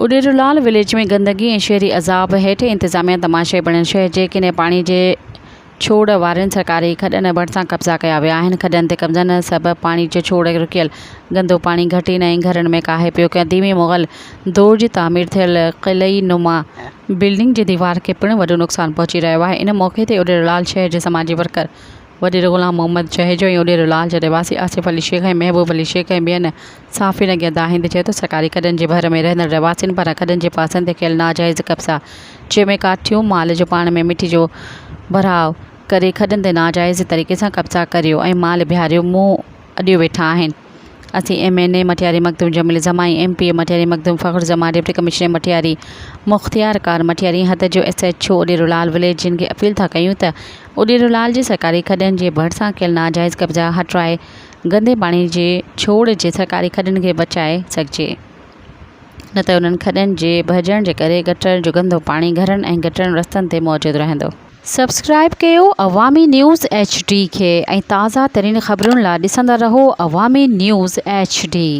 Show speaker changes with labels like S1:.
S1: Uderolal village ۾ گندگي ۽ شهري عذاب هيٺ انتظاميا تماشائي بڻيل شهر جي ڪني پاڻي جي ڇوڙ وارن سرڪاري کڏن ڀرسان قبضا ڪيا ويا آهن کڏن تي قبضن سبب پاڻي جو ڇوڙ رڪيل گندو پاڻي گهٽين ۽ گهرن ۾ ڪاهي پيو قديمي مغل دور جي تعمير ٿيل قلعي نما بلڊنگ جي ديوار کي پڻ وڏو نقصان پهچي رهيو آهي ان موقعي تي اڏيرولال شهر جي سماجي ورڪر وڏيرو غلام محمد جهيجو ۽ اڏيرو لال جا رهواسي آصف علي شيخ ۽ محبوب علي شيخ ۽ ٻين صحافين اڳيان دانهيندي چيو ته سرڪاري کڏن جي ڀر ۾ رهندڙ رهواسين پاران کڏن جي پاسن تي ڪيل ناجائز قبضا جنهن ۾ ڪاٺيون، مال جو پاڻ ۾ مٽي جو ڀراء ڪري کڏن تي ناجائز طريقي سان قبضا ڪريو ۽ مال بيهاريو منهن اڏيو ويٺا آهن. اسين M N A Matiari Makhdoom Jamil Zaman, M P A Matiari Makhdoom Fakhar Zaman, deputy commissioner Matiari, مختيار ڪار مٽياري ۽ حد جو S H O Udero Lal village جن کي اپيل ٿا ڪيون ته اڏيرو لال جي سرڪاري کڏن جي ڀرسان ڪيل ناجائز قبضا هٽرائي گندي پاڻي جي ڇوڙ جي سرڪاري کڏن کي بچائي سگهجي نه ته انهن کڏن جي ڀرجڻ جي ڪري گٽر جو گندو پاڻي گهرن ۽ گٽرن رستن تي موجود رهندو. سبسڪرائب ڪيو عوامي نيوز ايڇ ڊي کي ۽ تازه ترين خبرن لا ڏسندا رهو عوامي نيوز ايڇ ڊي.